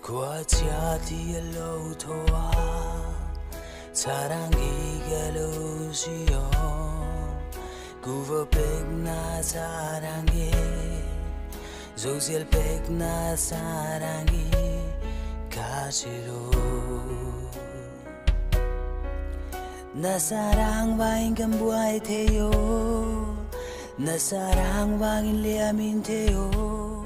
Khua chhia thi a lo tho a, sarangi ka lo zui aw. Kuhva pek na sarangi, zozial pek na sarangi ka hre Na sarang vangin kan buai thei aw, na sarang vangin liamin thei aw.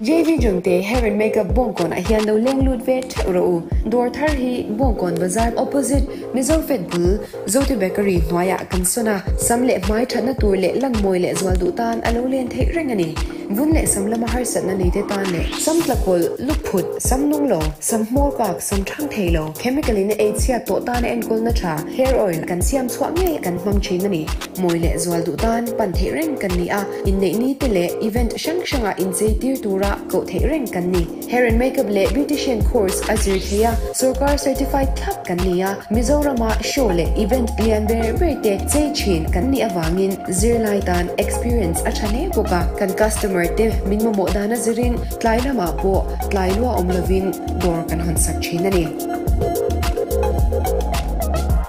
JV Jungte Hair and Makeup Bawngkawn ah hian lo leng lut ve theuh rawh u. Dawr thar hi Bawngkawn Bazar opposite Mizo Fed bul Zote Bakery hnuaiah kan sawn a, sam leh hmai thatna tur leh lan mawi leh zual duh tan a lo len theih reng a ni. Vun leh sam lama harsatna neite tan leh sam tlakawlh, luphut, sam nung lo, sam hmawr kak, sam thang thei lo, chemical in a ei chhiat tawh tana enkawlna tha hair oil kan siam chhuah ngei kan hmang thin a ni. Mawi leh zual duh tan pan theih reng kan ni a, inneih ni te leh event hrang hrangah inchei tir tura koh theih reng kan ni. Hair and Makeup leh Beautician course a zir thei a, sorkar certified thlap kan ni a, Mizorama show leh event lian ber ber te chei thin kan nih avangin zirlai tan experience a tha hle bawk a, kan customer te min mamawh dan a zirin tlai lamah pawh tlai lua awm lovin dawr kan hawn sak thin a ni.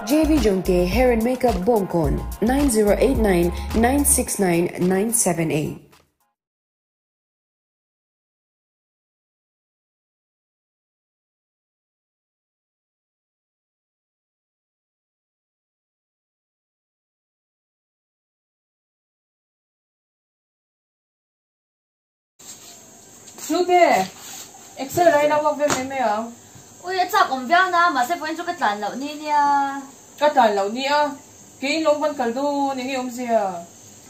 JV Jongte Hair and Makeup Bawngkawn, 9089 969 978. Hnute, Excel ah ila work ve mai mai ang. Ui, a chak awm viau na, mahse vawiin chu ka tlan loh ni nia. Ka tlan loh ni a, keiin lawng kan kal dawn eng nge awmzia?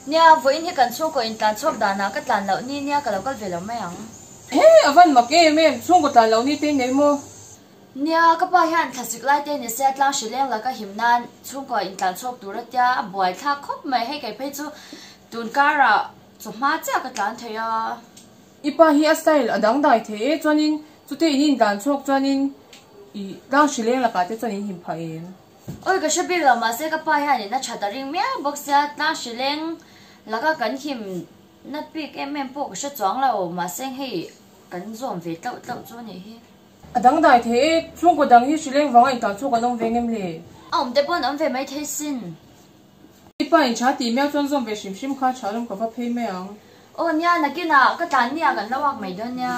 Nia, vawiin hi kan chhungkaw in tlan chhuak danah ka tlan loh ni nia, ka lo kal ve lo mai ang. He, a van mak em em, chhungkaw tlan loh ni te in nei maw? Nia, ka pa hian thlasik lai te ni se tlang hri leng laka him nan chhungkaw in tlan chhuak tur a tia, a buai thlak khawp mai, hei kei phei chu tun karah Chawhma chiah ka tlan thei a. I pa hi a style a dangdai thei e, chuanin chute in in dan chhuak chuanin i tlang hri leng lakah te chuan in him phah em? Awi ka hre bik lo, mahse ka pa hian in a that a ring miau bawk sia, tlang hri leng laka kan him na bik em em pawh ka hre chuang lo, mahse hei kan zawm ve tlauh tlauh chu a nih hi. A dangdai thei e, chhungkaw dang hi hri leng vanga in tlan chhuak an awm ve ngem le? A awm te pawh an awm ve mai thei sin. I pa in tha tih miau chuan zawm ve hrim hrim kha tha ram ka va phei mai ang. Aw nia, nakinah ka tlan nia kan lo ak mai dawn nia.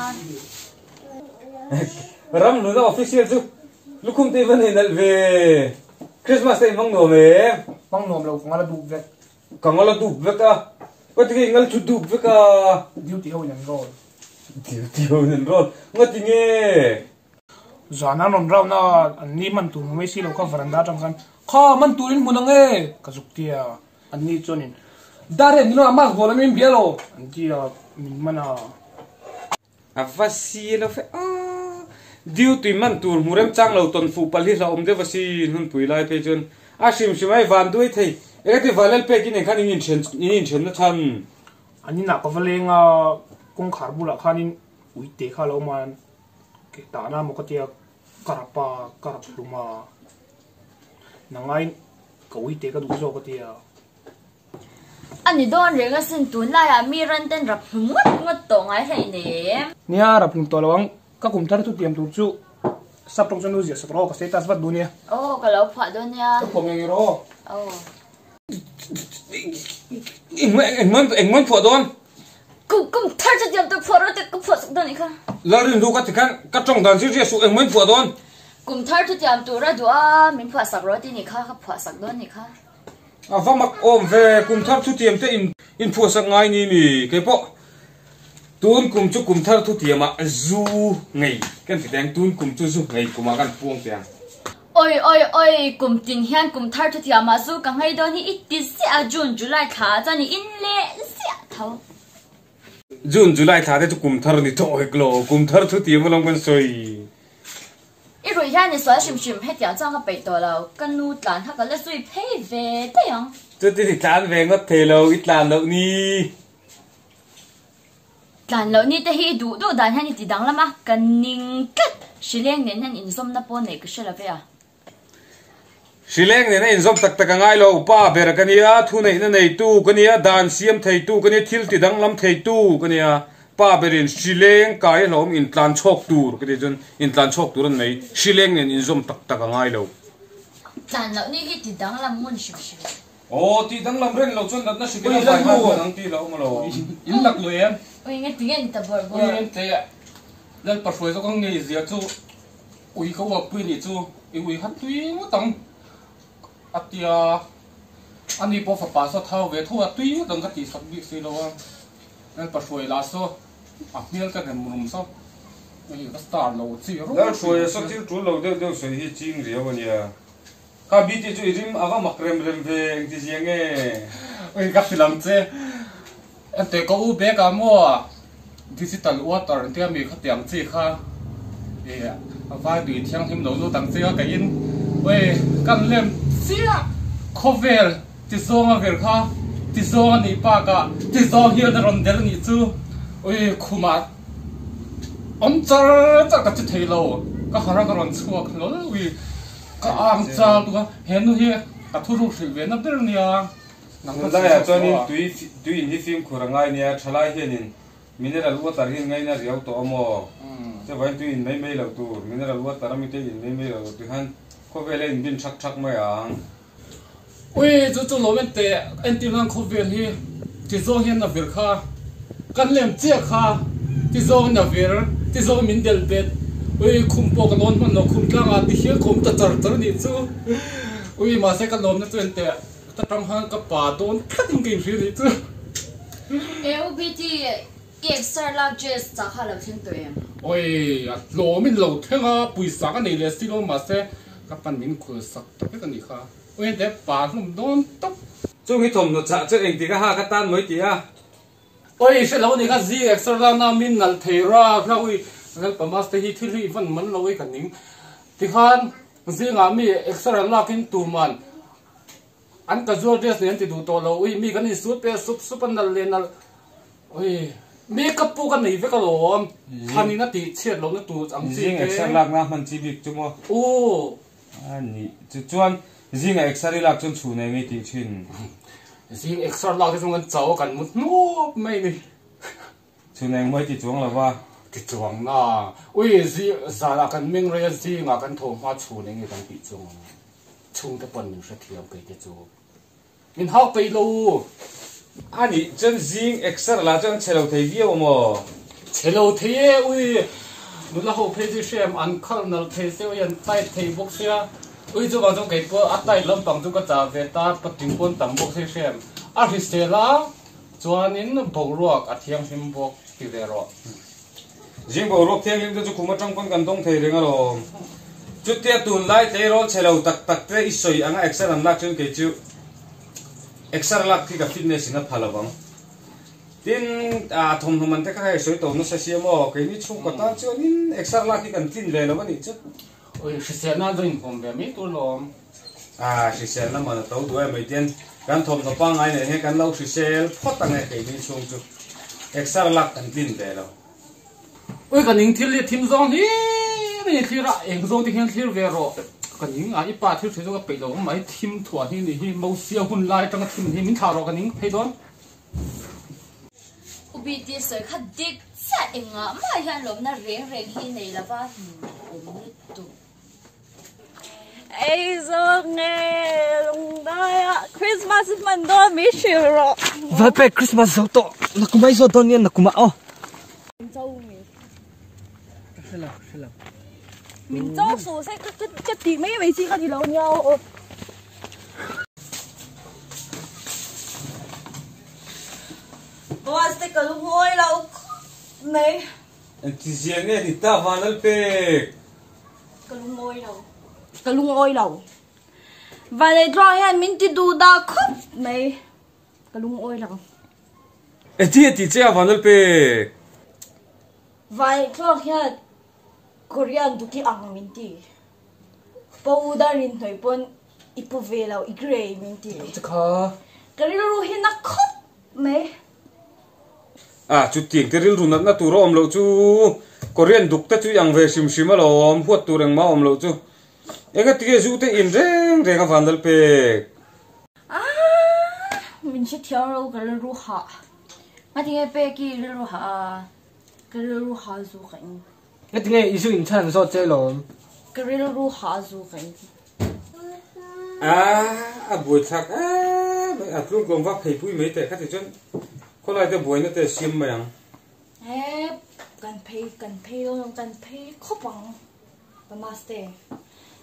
Ram hluna official chu lukhum te i va nei nalh ve. Christmas te i hmang nuam e. Hmang nuam lo, ka ngal a dup vek. Ka ngal a dup vek a. Ka ti nge i ngal chu dup vek a. Duty ho in an roll. Duty ho in an roll. Nga ti nge? Zan an rawn round a, an ni man tur hmu mai si lo kha veranda atang khan, Kha, man turin hmun ang e! ka zuk ti a. An ni chuanin, Darren, nilo a mask bawlh amin bia lo! an ti a, min man a. A va si lo fe a, duty man tur hmu remchang lo tawn fuh palh hi hlauhawm deuh a si, hunpui lai phei chuan a hrim hrim a, i van duai thei. Eng ati Valel pek in engkhan in inthen in inthenna chhan? An inah ka va leng a, kawngkhar bulah khanin uite kha a lo awm a, Ke tahna maw ka tia ka rap a, ka rap hlum a, nangain ka ui teh ka duh zawk a tia. A ni dawn reng asin, tunlaiah mi ran ten rap hlum ngawt ngawt tawh ngai hlei nem. Nia, rap hlum tawh lo ang, ka kum thar thutiam tur chu sap tawng chuan lu ziah sak rawh aw, ka status vat duh nia. Aw, ka lo phuah dawn nia. Ka phuah ngei ngei rawh aw. Aw. Engmaw engmaw phuah dawn? Kum kum thar chu tiam tur phuah rawh tih ka phuah sak dawn nih kha. Lalrin du ka ti khan ka tawng dan zir zir suh engmaw phuah dawn? Kum thar chu tiam tur a duh a min phuah sak rawh tih nih kha ka phuah sak dawn nih kha. A va mak awm ve kum thar thu tiam te in in phuah sak ngai ni mi keipawh tun kum chu kum thar thu tiam ah zu ngei kan ti teng tun kum chu zu ngei kum ah kan puang teng. Oi oi oi, kum tin hian kum thar thutiam ah zu ka nghei dawn hi i ti ziah a, June July thla ah chuan i in leh ziah tho. June July thla te chu kum thar ni tawh hek lo, kum thar thutiam alawm kan sawi. I ruih hian i sual hrim hrim, hetiang chuan ka peih tawh lo, ka nu tlan kha ka la zui phei ve daih ang. Chutin i tlan ve ngawt thei lo, i tlan loh ni. Tlan loh ni te hi i duh duh dan hian i ti danglam a, ka ning tlat! Hrileng nen hian inzawmna pawh neih ka hre lo ve a. Hrileng nena inzawm tak tak a ngai lo, pa ber ka nia, thuneihna neitu ka nia, dan siam theitu ka nia, thil ti danglam theitu ka nia. Pa berin hrileng kai a hlawm intlan chhawk tur ka tih chuan intlan chhawk tur a ni mai. Hrileng nen inzawm tak tak a ngai lo. Tlan loh ni hi ti danglam ngun hrim hrim. Aw ti danglam reng lo chuan natna hrik in a vai hma huan ang tih lo awm a lo. In lak lui em? Ui nge ti nge ni ta bawrh bawrh. Ui ente Lalpa hruai zawk ang ngei zia chu ui ka uapui nih chu i ui kha tui ngawt ang a tia ani pawh fapa saw thau ve tho a tui ngawt ang ka tih sak bik si lo a. Lalpa hruai lah saw a hmel ka rem rum saw hei ka star lo chi rawng Lal hruai a saw thil tul lo deuh deuh sawi hi ching riau a nia. Kha BT chu i rim a va mak rem rem ve engti zia nge? Ui ka hrilh ang che. Enteh ka u bag ah maw digital water an tia mi khatiang chi kha i a vai tui thianghlim lo lut ang chi kha ka in ui kan lem chiah khawvel ti zawng a vir kha ti zawng a nih bakah ti zawng hian a rawn del a nih chu ui khumah awm char char ka che thei lo ka harh a ka rawn chhuak hlawl ui Ka ang chal tuk a, he nu hi ka thuruk hrilh ve na ber nia. Nang ka Tunlaiah chuanin tui tui in hi fimkhur a ngai nia, thalai hianin mineral water hi an ngaina riau tawh a maw? Chuvain tui in mai mai lo tur, mineral water ami te in mai mai lo tur hian khawvel a inbin thak thak mai ang. Ui, chu chu lo en teh, entir nan khawvel hi ti zawng hian a vir kha, kan lem chiah kha ti zawngin a vir, ti zawngin min delh bet, ui khum pawh ka lawn hman lo, khum tlangah ti hial ka awm ta char char a nih chu, ui mahse ka lawmna chu en teh, ka tang khan ka pa dawn tlatin ka inhria a nih chu. AUBT i exer lak dress chah kha a lo thleng tawh em? Ui, a hlawmin lo thleng a, pawisa ka nei leh si lo mahse ka pan min khul sak ta vek a nih kha. Ui te pa hlum dawn tawp. Chung hi thawmhnaw chah chu engtik a ha ka tan mai ti a. Ui hre lo ni kha zi exer la na min nalh thei ra hla ui Lalpa master hi thil hi i van man lo ei ka ning tikhan zingah mi exer an lak in tuman an casual dress nen an ti duh tawh lo ui mi kan insut pe sup sup a nalh leh nalh ui makeup pawh ka nei vek alawm thanin a tih chhiat lohna tur ang chi te. Zing exer lakna hman chi bik chu maw. Aw. A nih chu chuan zinga exer i lak chuan chhun eng i tih thin. Zing exer lak te chuan kan chau a kan mu hnup mai ni. Chhun eng mawi ti chuang lo va. Ti chuang na. Ui zi zanah kan meng rei a zingah kan tho hma chhun eng i kan tih chuang ang. Chhungte pawn min hrethiam kei te chu. Min hau peih lo u. A nih chuan zing exer lah chuan chhe lo thei viau a maw? Chhe lo thei e ui. Nula ho phei chu hrem an khalh nalh thei se ui an tight thei bawk sia. Ui chuvang chuan kei pawh a tight lampang chu ka chah ve ta patling pawn tam bawk se hrem. A hrisel a chuanin boruak a thianghlim bawk ti ve rawh. Zing boruak thianghlim te chu khum atang pawn kan dawng thei reng alawm. Chutia tunlai tleirawl chhe lo tak tak te i sawi anga exer an lak chuan kei chu exer lak khi ka fitness in a pha lovang. Tin, ah thawmhnaw man te kha hei sawi to nasa sia maw, keini chhungkaw tan chuanin exer lak hi kan tlin ve lo a nih chu. Ui, hriselna chu inhawm ve mai tur lawm. Ah, hriselna man a to duh em mai tin kan thawmhnaw pangngai nen hian kan lo hrisel phawt ang e keini chhung chu exer lak kan tlin ve lo. Ui ka ning thil hi thim zawng hlir a ni thlir a, eng zawng te hian thlir ve rawh. Ka ning a, i pa thil hrui chu ka peih lo ang mai, thim thuah hi ni hi Mosia hun lai atanga thim hi min thlah rawh ka ning phei dawn. U BT sawi kha dik chiah engah mah hian lawmna reng reng hi nei lova awm lutuk. Ei zawk nge lungdai ah Christmas hman dawn mi hrilh rawh. Valpek Christmas zo tawh nakum ai zawt dawn nia nakum ah aw. Min cho mi. Ka hre lo ka hre lo. Min cho suh se ka ka tih mai mai chi ka ni lo nia aw. Boss te ka lungawi lo khawp mai. Engtizia nge ni ta Vanlalpek? Ka lungawi lo. Ka lungawi lo. Vanleitlawng hian min ti duh dah khawp mai. Ka lungawi lo. Engti a tih che a Vanlalpek? Vanleitlawng hian Korean duki ang min ti. Powder in hnawih pawn i pu ve lo, i grey min ti. Ka rilru hi na khawp mai. A, chutiang te rilru natna tur a awm loh chu Korean duk te chu i ang ve hrim hrim alawm, huat tur engmah a awm loh chu. Engati nge zu te in reng reng a van lal pek? Aaa, min hrethiam lo ka rilru hah. Ngati nge pek i rilru hah a? Ka rilru hah zu ka in. Ngati nge i zu in chhan an zawt che lawm. Ka rilru hah zu ka in. A a buaithlak em mai a tlungtlawm vak phei pui mai teh kha ti chuan khawlai te buaina te siam mai ang. He kan phei kan phei dawn ang kan phei khawp ang ka maste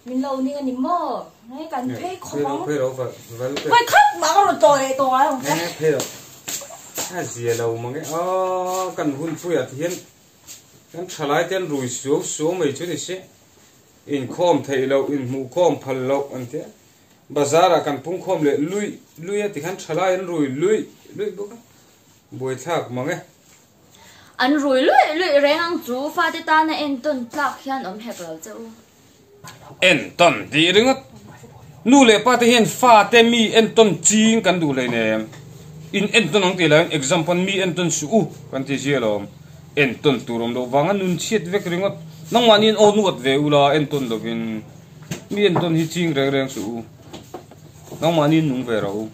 min lo ning a ni maw he kan phei khawp ang. Phei ro val val te. Vai khat mah ka rawn tawh leh tawh ngai ang che. He phei ro a zia lo mang e aw kan hun puiah te hian kan thalai te an rui suau suau mai chu ni se. Inkhawm theih loh, inhmuhkhawm phal loh an ti a. Bazar ah kan pungkhawm leh luih luih a tikhan thalai an rui luih luih bawk a, buaithlak mang e. An rui luih luih reng ang chu fate tana entawn tlak hian awm hek lo che u. Entawn tih ringawt. Nu leh pa te hian fate mi entawn ching kan duh hleinem. In entawn ang tih laiin exam pawn mi entawn suh u kan ti zia lawm. Entawn tur awm loh vanga nun chhiat vek ringawt. Nangmahniin aw nuat ve ula entawn lovin mi entawn hi ching reng reng suh u. Nangmahniin nung ve rawh u.